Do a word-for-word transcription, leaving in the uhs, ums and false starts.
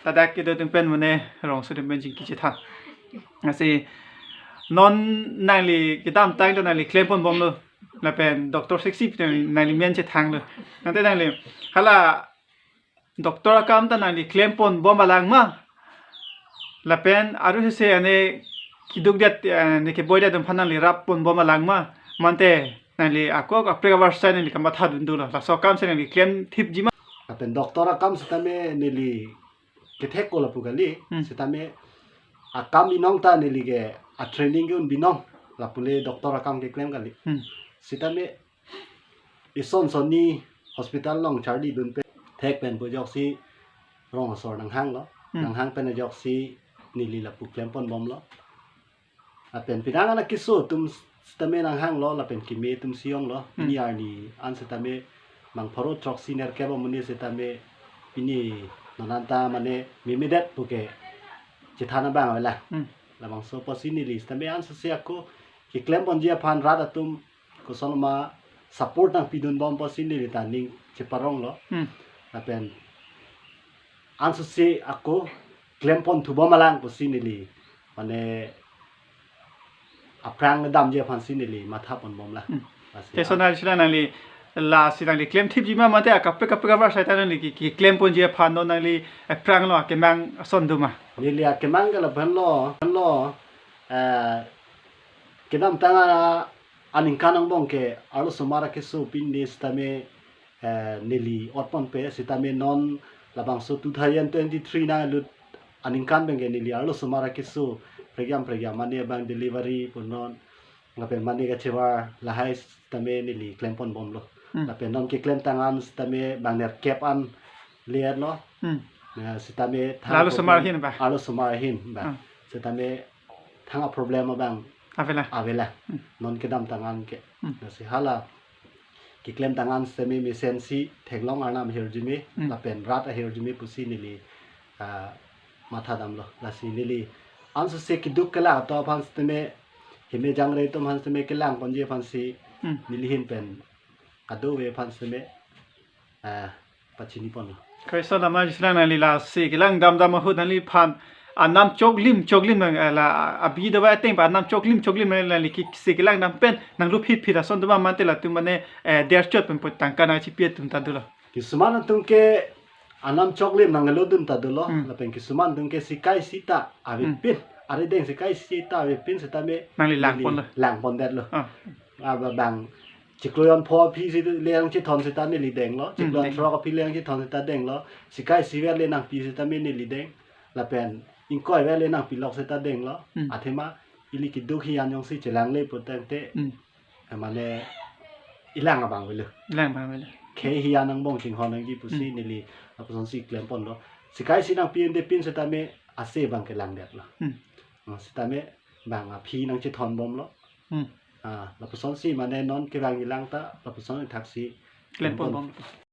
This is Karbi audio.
ladak kedo atum pen mane rongso atum pen chingki chethan. Lasi non nangli kedamtang ta nangli klempon bomlo. Lapen Doctor Sexy pen nangli men chethanglo. Ante nangli hala doctor akam ta nangli klempon bom alang ma? Lapen aru sese ane keduk det, eh, ne keboi det atum aphan nangli rappon bom alang ma? Mante nangli ako kaprek avarsai nangli kamatha dun dolo. Laso akam si nangli klem thipji ma? Lapen doctor akam sitame neli kethek ko lapu kali, Hmm. sitame akam binong ta neli ke a training ke un binong, lapu le doctor akam keklem kali. Hmm. Sitame ison sonni hospital along charlidun pen thek pen pu ajoksi rong asor nanghanglo. Hmm. Nanghang pen ajoksi neli lapu klempon bomlo. Lapen penang anak keso atum sitame nanghanglo, lapen keme atum si onglo. Hmm. Pini arni an sitame bang pharo throksi nerkep amonit sitame pini non anta mane memedet puke chethan abang avelang. Hmm. Labangso apotsi neli sitame ansose ako keklemponji aphan rat atum koson ma support nangpidun bom apotsi neli ta ning cheparonglo. Hmm. Lapen ansose ako klempon thu bom alang pusi neli mane aphrang damji aphansi neli mathapon bomlang. Hmm. Lasi Te a- sona sila nangli lasi nangli klem thipji ma mate akaprek kaprek avarsai ta nangli ke, ke klemponji aphan non nangli aphrang lo akemang ason do ma? Neli akemang ke lapen lo, lo, eh, kedamtang a aningkan angbong ke arlosomar akeso pin sitame, eh, neli otponpe sitame non labangso two thousand twenty-three nanglut aningkan abang ke neli arlosomar akeso pregiam pregiam mane abang delivery punon lapen mane kachevar lahai sitame neli klempon bomlo. Hmm. Lapen non keklem tang an sitame bang nerkep an le-etlo. Hmm. Na sitame thang Lalu problem, semar ahin ba? Arlosomar ahin ba. Hmm. Sitame thang a problem abang Avelang. avelang. Hmm. Non kedamtang an ke. Hmm. Lasi hala keklem tang an sitame mesensi theklong arnam ahirjume, Hmm. lapen rat ahirjume pusi neli, ah, matha damlo. Lasi neli ansose keduk kelang atum aphan sitame keme jangre atum aphan sitame kelangponji aphansi Hmm. neli ahin pen kadokave aphan sitame, ah, pachiniponlo. Khaiso lama jisrang nangli lasi kelang damdam ahut nangliphan anam choklim choklim nang, eh, la abi dava ateng pa anam choklim choklim nang, nangli ke si kelang dam pen nanglo phit phit ason do ma mante latum mane, eh, derchot pen pu tangka nangchipi atum ta dolo. Kisuman atum ke anam choklim nanglodun ta dolo. Hmm. Lapen kisuman atum ke sikai sita ave Hmm. pin. Arideng sikai sita ave pin sitame Nangli neli langponlo. langpondetlo. Ah. Aba bang chiklo jon pho aphi si le nangchethon sita neli denglo. Hmm, Chiklo jon deng. throk aphi le nangchethon sita denglo. Sikai isivet le nangpi sitame neli deng. Lapen ingkoi vet le nangpilok sita denglo. Hmm. Athema ili keduk hi an jongsi chelangle putangte. Hmm. Eh, mane ilang abang avelo. Ilang abang avelo. Khei hi an angbong chinghon nangji pusi Hmm. neli lapusonsi klemponlo. Sikai isi nangpi un-e pin sitame ase abang kelangdetlo. Hmm. Ah, sitame bang aphi nangchethon bomlo. Hmm. Ah, lapusonsi mane non kevang ilang ta lapuson thaksi Klempon klempon. bom.